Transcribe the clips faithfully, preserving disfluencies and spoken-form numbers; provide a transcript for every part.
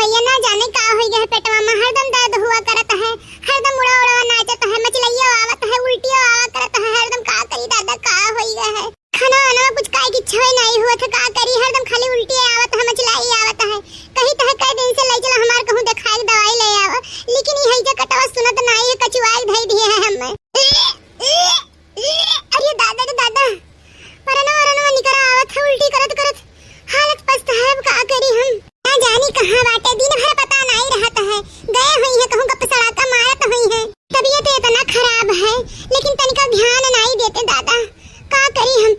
ये ना जाने का होइ गया है पेटवा में, हरदम दर्द हुआ करत है, हरदम उड़ा उड़ा नाचत है, मचलइयो आवत है, उल्टियो आवा करत है, हरदम का करी दादा, का होइ गया है? खाना वाना कुछ खाए की इच्छा ही नहीं हुआ था, का करी, हरदम खाली उल्टी आवत है, मचलाई आवत है। कही तो है कई दिन से ले चलो हमार कहूँ देखाए के दवाई ले आवा, लेकिन ये है जो कटवा सुनत नहीं है, कचुआई धई दिए है हमें। अरे दादा रे दादा, परनवा वरनवा निकरा आवत है उल्टी करत करत, हालत पस्त है, अब का करी हम। ना जानी कहाँ बाटे, दिन भर पता नहीं रहत है, गए हुई है कहूँ गप सड़ाका मारत हुई है। तबीयत इतना खराब है, लेकिन तनिका ध्यान नहीं देते दादा, का करी हम।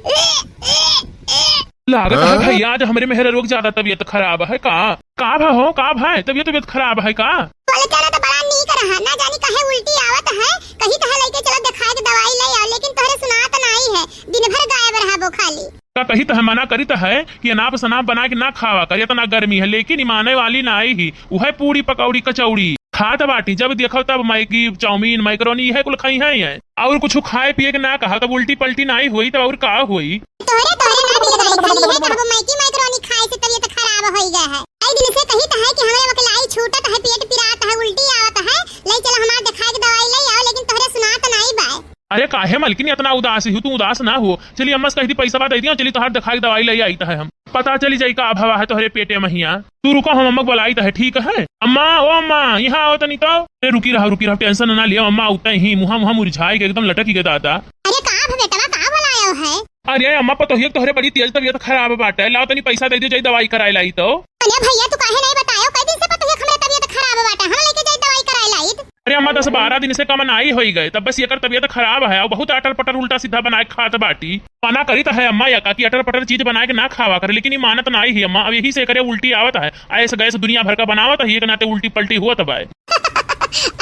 लागत है भैया, आज हमरे मेहररुआ के ज्यादा तबीयत खराब है का? का भा हो, का भा है? तबीयत, तबीयत खराब है का? बोले चलो तो बड़ा नीक रहा, ना जानी काहे उल्टी आवत है, कही तो है लेके चलो दिखाए के दवाई ले आओ, लेकिन तोहरे सुनात नहीं है, दिन भर गायब रहा वो खाली। का कही तो है, मना करी तो है कि अनाप शनाप बना के ना खावा कर, इतना गर्मी है, लेकिन ई माने वाली ना आई ही, उहे पूड़ी पकौड़ी कचौड़ी खात बाटी, जब देखो तब मैगी, चाउमीन, मैकरोनी, इहे कुल खाई है, ये और कुछ खाए पिए के ना कहा, तब उल्टी पल्टी ना आई हुई, तब और का हुई? तोहरे, तोहरे ना मिल गई, खाली है कहबो मैगी मैकरोनी खाए से तबीयत खराब होई गया है। कई दिन से कही तो है कि हमरे वकलाई छूटत है, पेट पिरात है, उल्टी आवत है, ले चलो हमार दिखाए के दवाई ले आओ, लेकिन तोहरे सुनात नहीं बाय। अरे काहे मलकिन इतना उदास ही, तू उदास ना हो। चली अम्मा से कही थी पैसा दे दिया, चली तोहार दिखाए के दवाई ले आई तो है हम। पता चली जाई का भवा है तोहरे पेटे महिया। तू रुको, हम अम्मा को बुलाई तो है, ठीक है? अम्मा, ओ अम्मा, यहाँ आओ तनी तो। अरे रुकी रहा, रुकी रहा, tension ना लिया अम्मा, आते ही मुहा मुहा मुरझाए के एकदम लटक गए दादा। अरे का भा बेटवा, का बुलायो है? अरे अम्मा, पतोहिया के तोहरे बड़ी तेज तबीयत खराब बाटे, लाओ तनी पैसा दे दियो, जाई दवाई कराए लाई तो। अरे भैया, तू काहे नहीं बतायो? कई दिन से पतोहिया के हमरे तबीयत खराब बाटे, हम लेके जाई दवाई कराए लाई। अरे अम्मा, दस बारह दिन से कम नाई होई गए, तब बस एकर तबीयत खराब है और बहुत अटर पटर उल्टा सीधा बनाए के खात बाटी। मना करी तो है अम्मा, या का कि अटर पटर चीज बनाए के ना खावा करे, लेकिन ई मानत नाई ही अम्मा। अब यही से एकरे उल्टी आवत है, ऐस गैस दुनिया भर का बनावत है, एक नाते उल्टी पल्टी हुआ तब आए।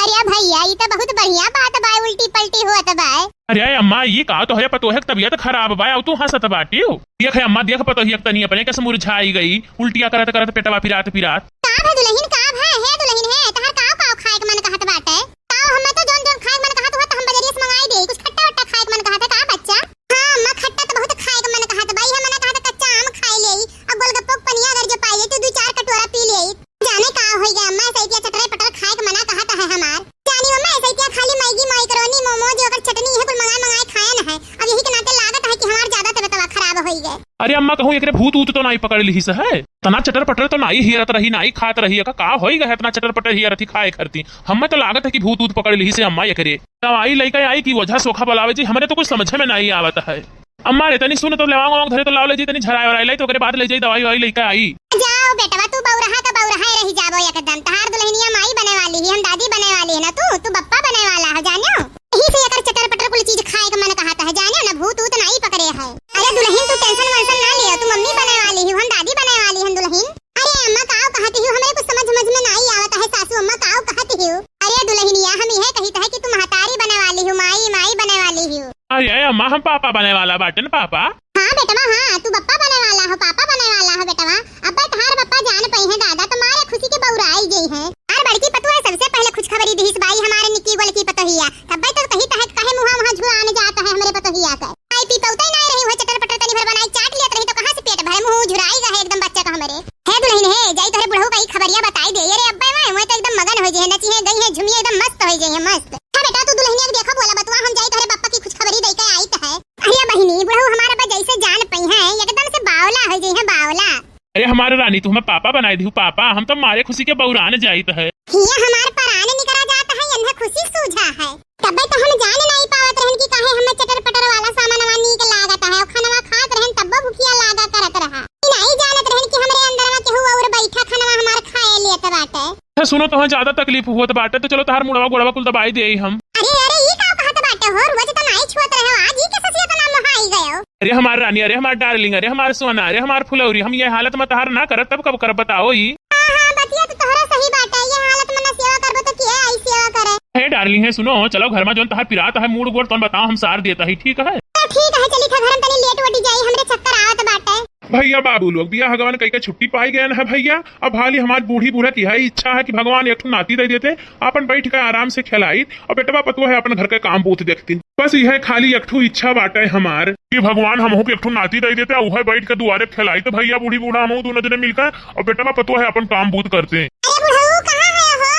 अरे भैया, ई तो बहुत बढ़िया बात बा, उल्टी पल्टी होत बा। अरे अम्मा, ई का तोहरे पतोहे के तबीयत खराब बा, अउ तू हंसत बाटियो? देख हे अम्मा, देख पतोहिया के तनी अपने कैसे मुरझाई गई, उल्टिया करत करत पेटवा पिरात पिरात। का भा दुलहिन, का भा? हे दुलहिन हे, तहार काव काव खाए के मन कहत बाटे? काव, हमें तो जौन जौन खाए के मन कहत हुआ तो हम बजरिया से मंगाई देई, कुछ खट्टा वट्टा खाए के मन कहत है का बच्चा? हाँ अम्मा, खट्टा तो बहुत खाए के मन कहत बा, इहे मन कहत कच्चा आम खाए लेई, अब गोलगप्पो के पनिया अगर जो पाई लेई तो दू चार कटोरा पी लेई। जाने का होई गया अम्मा, ऐसे इतिया चटर पटर खाए के मना कहत है हमार। जानी अम्मा, ऐसे इतिया खाली मैगी, मैकरोनी, मोमोज, ओकर चटनी, इहे कुल मंगाए मंगाए खायन है। अब यही के नाते लागत है कि हमार ज्यादा तबीयतवा खराब होई गए। अरे अम्मा, कहूँ एकरे भूत ऊत तो नाई पकड़ लिहिस है? तना चटर पटर तो नाई हियरत रही, नाई खात रही, एका का होई गए इतना चटर पटर हियरत ही खाए करती? हमें तो लागत है कि भूत ऊत पकड़ लिहिस है अम्मा एकरे। दवाई लेके आई कि ओझा सोखा बुलावे जी, हमरे तो कुछ समझे में नाई आवत है। अम्मा रे, तनी सुन तो, लवांग ववांग धरे तो लाओ, ले जाई, तनी झराए वराए लाई, तो ओकरे बाद ले जाई, दवाई ववाई लेके आई। जाओ बेटवा, तू बौरहा का बौरहा रही जाबो एकदम। तहार दुलहिनिया माई बने वाली ही, हम दादी बने वाली है ना, तू, तू बप्पा बने वाला है, जानियो। यही से एकर चटर पटर कुल चीज खाए के मन कहत है, जानियो ना, भूत ऊत नाई पकड़े है। अरे दुलहिन, तू tension वेंशन ना लियो, तू मम्मी बने वाली ही, हम दादी बने वाली हम दुलहिन। अरे अम्मा, काव कहत हियो? हमरे कुछ समझ, समझ में नाई आवत है सासू अम्मा, काव कहत हियो? अरे दुलहिनिया, हम इहे कहित है कि तू महतारी बने वाली हो, माई, माई बने वाली हो। अरे अम्मा, हम पापा बने वाला बाटन, पापा। हाँ बेटवा, हाँ, तू बप्पा बने वाला हो, पापा बने वाला हो बेटवा। अब तहार बप्पा जान पई है दादा, तुम्हारे खुशी के बौराई गई है। यार बड़की पतोह है, सबसे पहले खुशखबरी दिहिस बाई हमारे निक्की गोलकी पतोहिया। तब्बे तो कहित है काहे मुहा मुहा झुरान जात है हमरे पतोहिया के। खाई पी पौते ही नाई रही, वह चटर पटर तनी भर बनाई चाट लियत रही तो कहाँ से पेट भरे, मुँह झुराई गए एकदम बच्चा का हमरे। हे दुलहिन हे, जाई तोहरे बुढ़ऊ का ई खबरिया बताई दे। अरे अब्बे मैं, मैं तो एकदम मगन हो जाए, नची है, गई है, झुमिया एकदम मस्त हो जाए, मस्त। हाँ बेटा, तू दुलहिनिया के देखो बोला बतुआ, हम जाई तोहरे बप्पा की खुशखबरी दे के आई तो है। अरे बहिनी, बुढ़ऊ हमारे बा जैसे जान पई है, एकदम से बावला हो जाए है, बावला। अरे हमारे रानी, तू हमें पापा बनाए दिहू, पापा, हम तो मारे खुशी के बौरान जाइत है। हिया हमार परान निकरा जात है, यन्हे खुशी सूझा है। तब्बे तो हम जान नाई पावत रहन कि काहे हमें चटर पटर वाला सामानवा नीक लागत है, और खानवा खात रहन तब्बो भुखिया लागा करत रहा। ई नाई जानत रहन कि हमरे अंदरवा केहू और बैठा खानवा हमार खाए लेत बाटे। अच्छा सुनो, तोहे ज्यादा तकलीफ होत बाटे तो चलो तहार मुड़वा गोड़वा कुल दबाई देई हम। अरे अरे, ई का कहत बाटे हो, रोज तो नाई छुअत रहे हो, आज ई कैसे से इतना मोहाई गयो? अरे हमार रानी, अरे हमार darling, अरे हमार सोना, अरे हमार फुलौरी, हम ये हालत में तहार ना करत तब कब करब बताओ ई। हाँ हाँ, बतिया तो तोहरा सही बाटे, ये हालत में ना सेवा करबो तो के आई सेवा करे? हे darling, हे सुनो, चलो घर में जौन तहार पिरात है मूड़ गोड़ तौन बताओ, हम सार देता ही, ठीक है? तो ठीक है, चली था घर में तनी लेट वटी जाई, हमरे चक्कर आवत बाटे। भैया बाबू लोग बियाह गवन कई के छुट्टी पाई गए है भैया। अब हाली हमार बूढ़ी बूढ़ा की है इच्छा है कि भगवान एक ठो नाती दे देते, अपन बैठ के आराम से खेलाइत और बेटवा पतोह है अपन घर के काम बूत देखती। बस इहे खाली एक ठो इच्छा बाटे हमार कि भगवान हमहू के एक ठो नाती दे देते, उहे बैठ के दुआरे खेलाइत भैया बूढ़ी बूढ़ा हमहू दोनों जने मिलकर, और बेटवा पतोह है अपन काम बूत करते। अरे बुढ़ऊ, कहाँ है हो?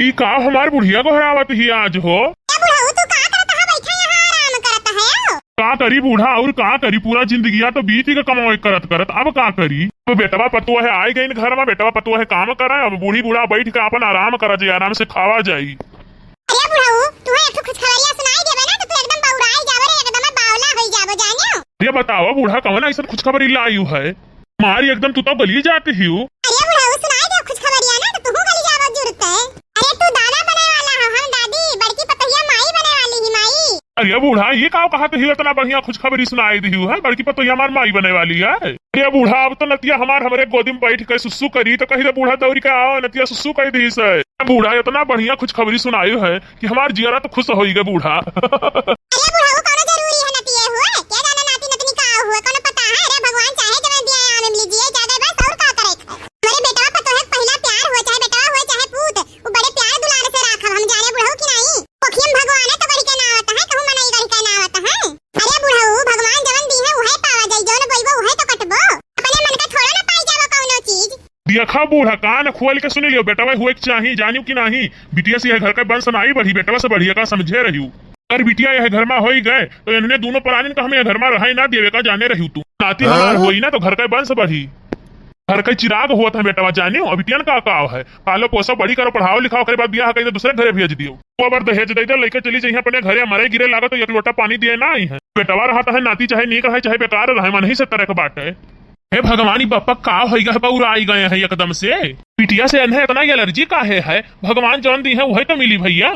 ई का हमार बुढ़िया गोहरावत ही आज हो? ए बुढ़ऊ, तू का करत है? बैठा यहाँ आराम करत है। का करी बूढ़ा, और का करी, पूरा जिंदगिया तो बीत गए कमाई करत करत, अब का करी? तो बेटवा पतोह है आई गइन घर में, बेटवा पतोह है काम करे, अब बूढ़ी बूढ़ा बैठ के अपन आराम करा जाए, आराम से खावा जाई। अरे बुढ़ऊ, तू एक ठो खुशखबरिया सुनाई देबे ना तो तू एकदम बौराई जाबे रे, एकदम बावला होई जाबो जानियो। अरे बताओ बूढ़ा, कौन ऐसा खुशखबरी लायू है? मारी एकदम तू तो गली जाती ही हो। अरे बुढ़ऊ, सुनाई दे खुशखबरिया ना तो तू गली जाबो जुरते। अरे तू दादा बने वाला हो, हम दादी, बड़की पतोहिया माई बने वाली ही माई। अरे बूढ़ा, ये का कहत ही, इतना बढ़िया खुशखबरी सुनाई दी है, बड़की पतोहिया हमार माई बने वाली है। अरे बूढ़ा, अब तो नतिया हमार हमरे गोदी में बैठ के सुसु करी तो कही दे बूढ़ा दौड़ी के आओ, नतिया सुसु कह दी से। बूढ़ा, इतना बढ़िया खुशखबरी सुनाई है कि हमार जियरा तो खुश होई गए बूढ़ा। अरे बुढ़ऊ, कौनो जरूरी है नतिये हुए? क्या जाने नाती नतनी का हुए, कौनो पता है? अरे भगवान चाहे जवन दिया है, आमे मिली जिए, जागे बस, और का करे? हमरे बेटवा पतोहे के पहिला प्यार हुए, चाहे बेटवा हुए, चाहे पूत, वो बड़े प्यार दुलार से राखब हम, जाने बुढ़ऊ की नाई। कोखियम भगवान है तो गढ़ के ना आवत है, कहूँ मनई गढ़ के ना आवत है। अरे बुढ़ऊ, भगवान जवन दी है, उहे पावा जाई, जवन बोइबो, उहे तो कटबो। अपने मन का थोड़ा ना पाई जाबो कौनो चीज। देखा बूढ़ा, कान खोल के सुन लियो, बेटवा हुए के चाही, जानियो कि नाही? बिटिया से यह घर का वंश नाही बढ़ी, बेटवा से बढ़िया का समझे रहियो। अगर बिटिया यह घर में होई गए, तो इन्हने दोनों प्राणिन का हमें यह घर में रहाई ना देवे का, जाने रहियो तू। नाती हमार हाँ? होई ना, तो घर का वंश बढ़ी, घर का चिराग होत है बेटवा, जानियो। अब बिटियन का काव है, पालो पोसो, बड़ी करो, पढ़ाओ लिखाओ, ओकरे बाद बियाह कई दे, दूसरे घरे भेज दियो। वो अगर दहेज दे दे, लइके चली जइहे अपने घरे, मरे गिरे लागत तो एक लोटा पानी दिए ना आई है। बेटवा रहत है, नाती चाहे नीक रहे चाहे बेकार रहे, मन ही से तरह के बात है। हे भगवान, ई बप्पा का होई गए, बौराई गए हैं एकदम से। बिटिया से इन्हें इतना एलर्जी काहे है? भगवान जौन दी है, वही तो मिली भैया।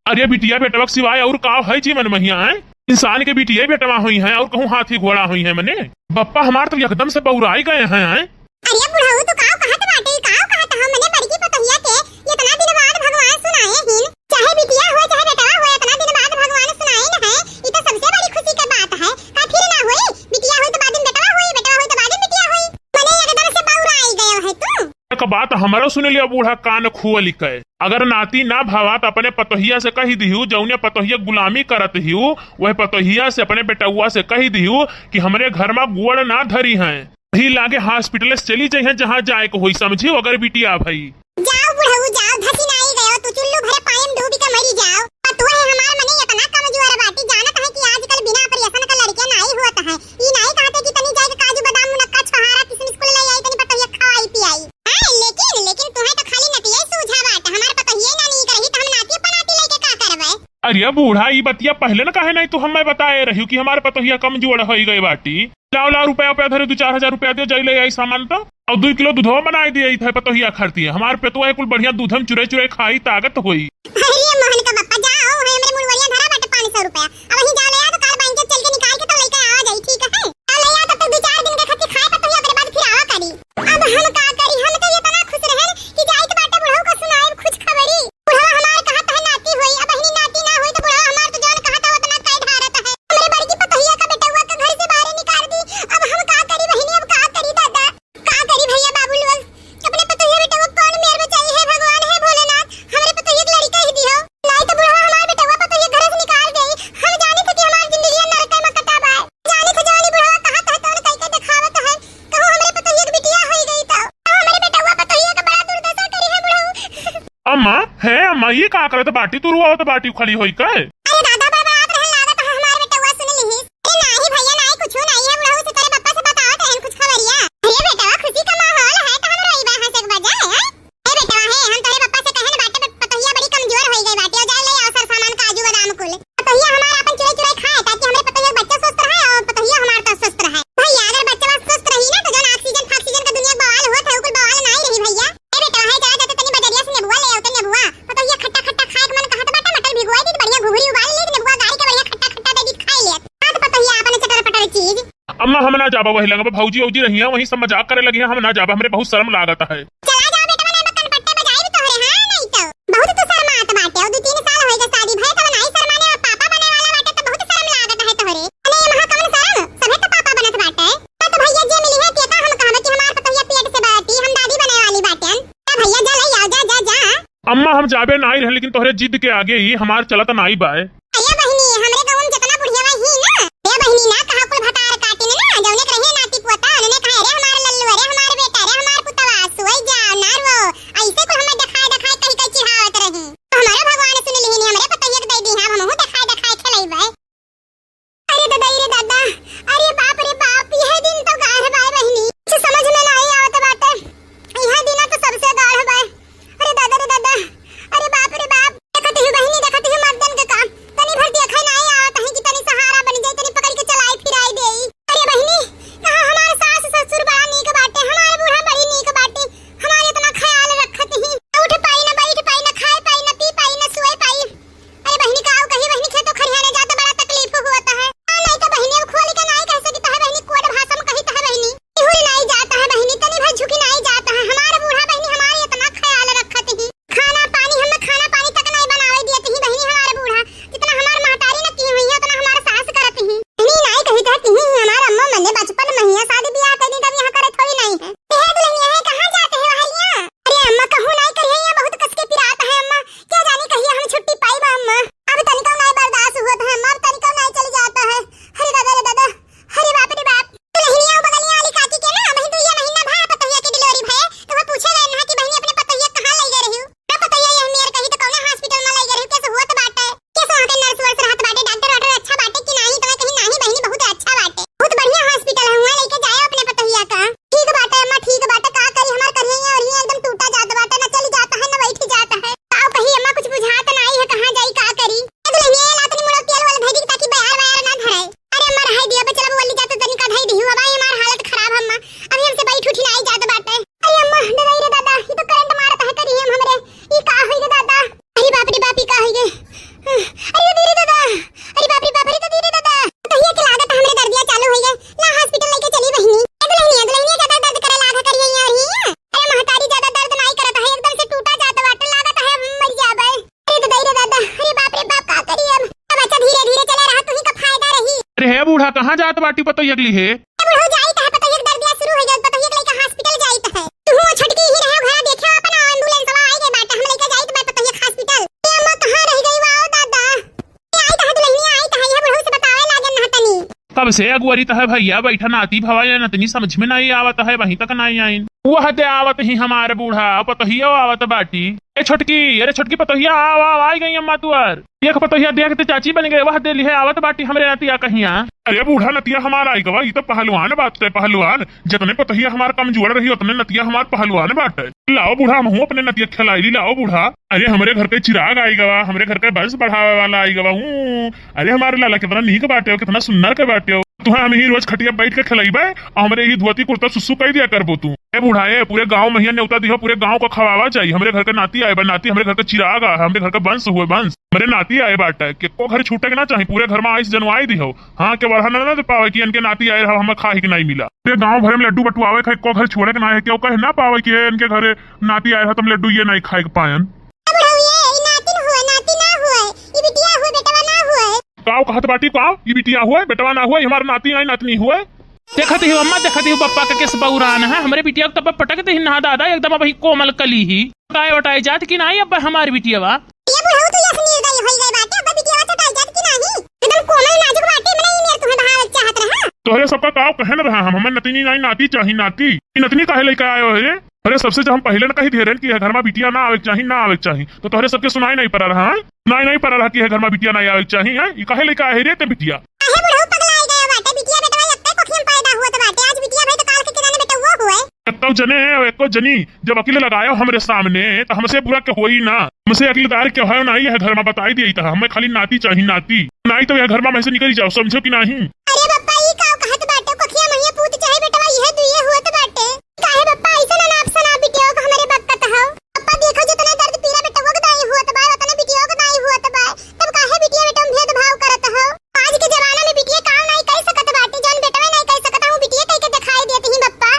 अरे बिटिया बेटवा के सिवाय और का है जीवन महिया है? इंसान के बिटिया बेटवा हुई हैं और कहूँ हाथी घोड़ा हुई हैं मने। बप्पा हमार तो एकदम से बौराई गए हैं, हैं? अरे बुढ़ऊ, तू काव कहत बाटे, काव कहत हो? मने बड़की पतोहिया के इतना दिन बाद भगवान सुनाए हिन, चाहे बिटिया हो चाहे बेटवा हो, इतना दिन बाद भगवान सुनाए न है, ई तो सबसे बड़ी खुशी के बात है। का फिर ना होई? बिटिया होई तो बाद में बेटवा होई, बेटवा होई तो बाद में बिटिया होई। मने एकदम से बौराई गयो है तू। एक बात हमरो सुन लियो बूढ़ा, कान खोल के। अगर नाती ना भावा तो अपने पतोहिया से कही दिहू, जौने पतोहिया गुलामी करत हियू, वह पतोहिया से, अपने बेटउआ से कही दिहू कि हमरे घर में गोड़ ना धरी हैं। वही लागे हॉस्पिटल से चली जइहें, जहाँ जाए के होई, समझियो, अगर बिटिया भई। जाओ बुढ़ऊ, जाओ, धसी नाई गयो, तू चुल्लू भरे पानी में डूबी के मरी जाओ। पतोह है हमार मने इतना कमजोर बाटी, जानत है कि आजकल बिना ऑपरेशन का लड़के नाई होत है। ई नाई कहते कि तनी जाए के काजू बादाम मुनक्का छोहारा किशमिश कुल ले आई, तनी पतोहिया खवाई पियाई। हाँ, लेकिन, लेकिन तुहे तो खाली नतिये सूझा बाटे। हमार पतोहिये ना नीक रही तो हम नाती पनाती लेके का करबे? अरे बूढ़ा, ई बतिया पहले न काहे नहीं तू हमें बताए रहियो कि हमार पतोहिया कमजोर होई गई बाटी। लाओ, लाओ, रुपया, रुपया धरे, दो चार हजार रुपया दे, जाई ले आई सामान तो। और दो किलो दूधवा बनाए दिए इथे पतोहिया खरती है। हमार पेटवा है कुल बढ़िया दूध हम चुरे चुरे खाई, ताकत होई। अरे मोहन का बप्पा, जाओ, है हमरे मुड़वरिया धरा बाटे पाँच सौ रुपया। अब वहीं जाओ ले आ तो काल बैंक के चल के निकाल के तो लेके आवा जाई, ठीक है? जाओ ले आ, तब तक दो चार दिन के खातिर खाए पतोहिया, ओकरे बाद फिर आवा करी। अब हम का करी, हम तो इतना खुश रहन कि जाई के बाटे बुढ़ऊ का सुनाए खुश खबरी। बुढ़वा हमार कहत है नाती होई, अब बहिनी नाती ना होई तो बुढ़वा हमार तो जौन कहत है उतना कह ढारत है। हमरे बड़की पतोहिया का बेटवा का घर से बाहर निकाल दी। अब हम का करी बहिनी, अब का करी दादा, का करी भैया बाबू लोग, अपने पतोहिया बेटवा कौन मेर बचाई है भगवान, है भोलेनाथ, हमरे पतोहिया के लड़का ही दिहो। नाई तो बुढ़वा हमार बेटवा पतोहिया घर से निकाल देई। हम जानी थे कि हमार जिंदगी नरक में कटा बा। जानी थे जवानी बुढ़वा कहत है तौन कई के देखावत है। कहूँ हमरे पतोहिया के बिटिया होई गई तो, तो हमरे बेटवा पतोहिया का बड़ा दुर्दशा करी है बुढ़ऊ। अम्मा, हे अम्मा, ये का करत बाटी? तू रुआवत बाटी खड़ी होई के? अरे दादा, बड़बड़ात रहे लागत है, हमार बेटवा सुन लिहिस। अरे नाही भैया, नाही कुछो नाही है, बुढ़ऊ से तोरे बप्पा से बतावत रहन कुछ खबरिया। अरे बेटवा, खुशी का माहौल है, तो हम रोई बा हंसे के बजाय, हैं? ए बेटवा, हे, हम तोरे बप्पा से कहे न बाटे, प-, पतोहिया बड़ी कमजोर होई गई बाटे, और जाए ले आओ सर सामान, काजू बादाम कुल। पतोहिया हमार अपन चुराई चुराई खाए, ताकि हमरे पतोहिया के बच्चा स्वस्थ रहे और पतोहिया हमार तो स्वस्थ रहे। भैया, अगर बच्चा स्वस्थ रही ना, तो जौन ऑक्सीजन फाक्सीजन का दुनिया बवाल होत है, उ कुल बवाल नाही रही भैया। ए बेटवा, हे चला जाते तनी बजरिया से नेबुआ ले आवते, नेबुआ। पतोहिया खट्टा खट्टा खाए के मन कहत बाटे, मटर भिगोए दी, बढ़िया घुघरी उबाल ले, नेबुआ गार के बढ़िया खट्टा खट्टा दे दी, खाए ले। हाँ तो पतोहिया अपन चटर पटर चीज। अम्मा, हम ना जाबा वही लंगबा, भौजी औजी रही हैं, वहीं सब मजाक करे लगी हैं, हम ना जाबा, हमरे बहुत शर्म लागत है। चला जाओ बेटवा, नहीं मक्कन पट्टे बजाई भी तोहरे, हाँ नहीं तो। बहुत तू शर्मात बाटे, और दो तीन साल होई गए शादी भए, तब नाही शर्माने, और पापा बने वाला बाटे तो बहुत शर्म लागत है तोहरे। अरे, यहाँ कौन शर्म? सभे तो पापा बनत बाटे। हाँ, तो भैया जे मिली है, तेका हम कहबे कि हमार पतोहिया पेट से बाटी, हम दादी बने वाली बाटेन। जा भैया, जा ले आओ, जा, जा, जा। अम्मा, हम जाबे नाही रहे, लेकिन तोहरे जिद के आगे ही हमार चलत नाही बाय। अरे बहिनी, हमरे कहाँ जात बाटी पतोहिया के लिहे? ए बुढ़ऊ, जाइत है, पतोहिया के दर्दिया शुरू हो गया, पतोहिया के लइका हॉस्पिटल जाइत है। तू छोटकी ही रहे घरा, देखे अपन एम्बुलेंसवा आई गए बाटे, हम लइका जाइत बा पतोहिया के हॉस्पिटल। ए अम्मा, कहाँ रह गई वाओ दादा? ए आई कहाँ दुल्हनिया, आई कहाँ? यह बुढ़ऊ से बतावे लागे ना तनी। कब से अगुवरी तहे भैया, बैठा नाती भवा या नतनी समझ में नहीं आवत है, वहीं तक नहीं आइन। वह दे आवत ही हमार बूढ़ा, पतोहियो आवत बाटी। ए छोटकी, अरे छोटकी पतोहिया, आव, आव, आई गई अम्मा तुअर। देख पतोहिया, देख ते चाची बन गए, वह दे लिहे आवत बाटी हमरे नतिया कहिया। अरे बूढ़ा, नतिया हमार आई गवा, ई तो पहलवान बाटे, पहलवान। जितने पतोहिया हमार कमजोर रही, उतने नतिया हमार पहलवान बाटे। लाओ बूढ़ा, हमहू अपने नतिया खिलाई ली, लाओ बूढ़ा। अरे हमरे घर के चिराग आई गवा, हमरे घर के वंश बढ़ावे वाला आई गवा। ऊ, अरे हमारे लाला कितना नीक बाटे हो, कितना सुन्नर के बाटे हो। तुहे हम ही रोज खटिया बैठ के खिलाइबे, और हमरे ही धोती कुर्ता सुसु कई दिया करबो तू। ए बूढ़ा, ए पूरे गांव महिया नेवता दिहो, पूरे गांव को खवावा जाई। हमरे घर के नाती आए बा, नाती हमरे घर के चिराग आ, हमरे घर के वंश हुए वंश। हमरे नाती आए बाटे, केको घर छूटे के ना चाही, पूरे घर में आइस जनवाई दिहो। हाँ, के बढ़ा ना, ना दे पावे कि इनके नाती आए रहा, हमें खाए के नहीं मिला। पूरे गांव भर में लड्डू बटुआवे खाए, को घर छोड़े के ना है, केहू कहे ना पावे कि इनके घरे नाती आए रहा, तुम लड्डू ये नहीं खाए के पायन। ए बुढ़ऊ, ये ई नातिन हुए, नाती ना हुए, ई बिटिया हुए, बेटवा ना हुए। काव कहत बाटी, काव? ई बिटिया हुए, बेटवा ना हुए, ई हमार नाती आई, नातनी हुए। देखत ही अम्मा, देखत ही बप्पा का केस बौरान है, हमरे बिटिया को तब पटक दे ना दादा, एकदम अब ही कोमल कली ही। काय वटाई जात कि नाही अब हमार बिटिया बा? ये बुढ़ऊ, तू यस निर्दयी होई गई बाटे, अब बिटिया चटाई जात कि नाही? एकदम कोमल नाजुक बाटे, मने ई मेर तुम्हें बहावे चाहत रहा। तोहरे सबका काव कहन रहा हम, हमें नतनी नाही, नाती चाही, नाती। ई नतनी काहे लेके आयो है रे? अरे सबसे जब हम पहिले न कही दे रहे कि यह घर में बिटिया ना आवे के चाही, ना आवे के चाही, तो तोहरे सबके सुनाई नहीं पड़ा रहा है? सुनाई नहीं पड़ा रहा कि यह घर में बिटिया ना आवे के चाही, है? ई काहे लेके आए रे ते बिटिया? काहे बुढ़ऊ पगलाए गए बाटे? बिटिया बेटवा एक्के कोखियम पैदा हुआ तो बाटे, आज बिटिया भाई तो काल के किराने बेटवा हुए। एक्को जने, एक्को जनी, जब अकिल लगायो हमरे सामने, तो हमसे बुरा के होई ना। हमसे अकिलदार के होयो ना, यह घर में बताई दिया था, हमें खाली नाती चाही, नाती। नहीं तो यह घर में से निकल जाओ, समझो कि नहीं? अरे बप्पा, ई का कहत बाटे? कोखिया महिया पूत चाहे बेटवा, यह दुइये हुआ तो बाटे। काहे बप्पा ऐसन अनाप शनाप बिटिया को हमरे बकत हो? बप्पा देखो जितना दर्द पीरा बेटवा के दाई हुआ तो बाय, उतना बिटिया के दाई हुआ तो बाय, तब काहे बिटिया बेटवा में भेदभाव करत हो? आज के जमाना में बिटिया काम नहीं कर सकत बाटे, जौन बेटवा नहीं कर सकत, हम बिटिया कह के दिखाई देत ही बप्पा।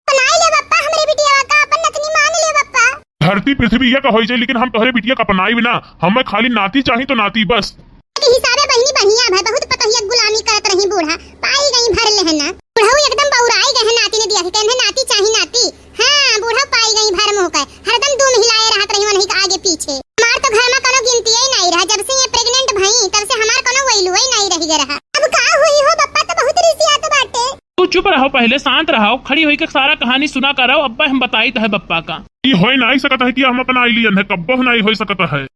बनाई ले बप्पा हमरे बिटिया का, अपन नतनी मान ले बप्पा। धरती पृथ्वी ये कहोई जाए, लेकिन हम तोहरे बिटिया का अपनाई ना, हमें खाली नाती चाही तो नाती बस। के हिसाबे बहिनी बढ़िया भाई, बहुत पतोहिया गुलामी करत रही बूढ़ा, पाई गई भर लेहना। बुढ़ऊ एकदम बौराई गए हैं नाती ने दिया के, कहने नाती चाही नाती। हाँ, बूढ़ा पाई गई भर मुँह के, हरदम दूम हिलाए रहत रही वनही के आगे पीछे। हमार तो घर में कोनो गिनती ही नहीं रहा, जब से ये प्रेग्नेंट भई तब से हमार कोनो वैल्यू ही नहीं रह गया रहा। अब का हुई हो बप्पा, तो बहुत रिसियात बाटे। तू चुप रहो, पहले शांत रहो, खड़ी होई के सारा कहानी सुना करो, अब हम बताई तो है बप्पा का। ई होई नाई सकत है कि हम अपना आइलियन है, कब्बो नाई होई सकत है।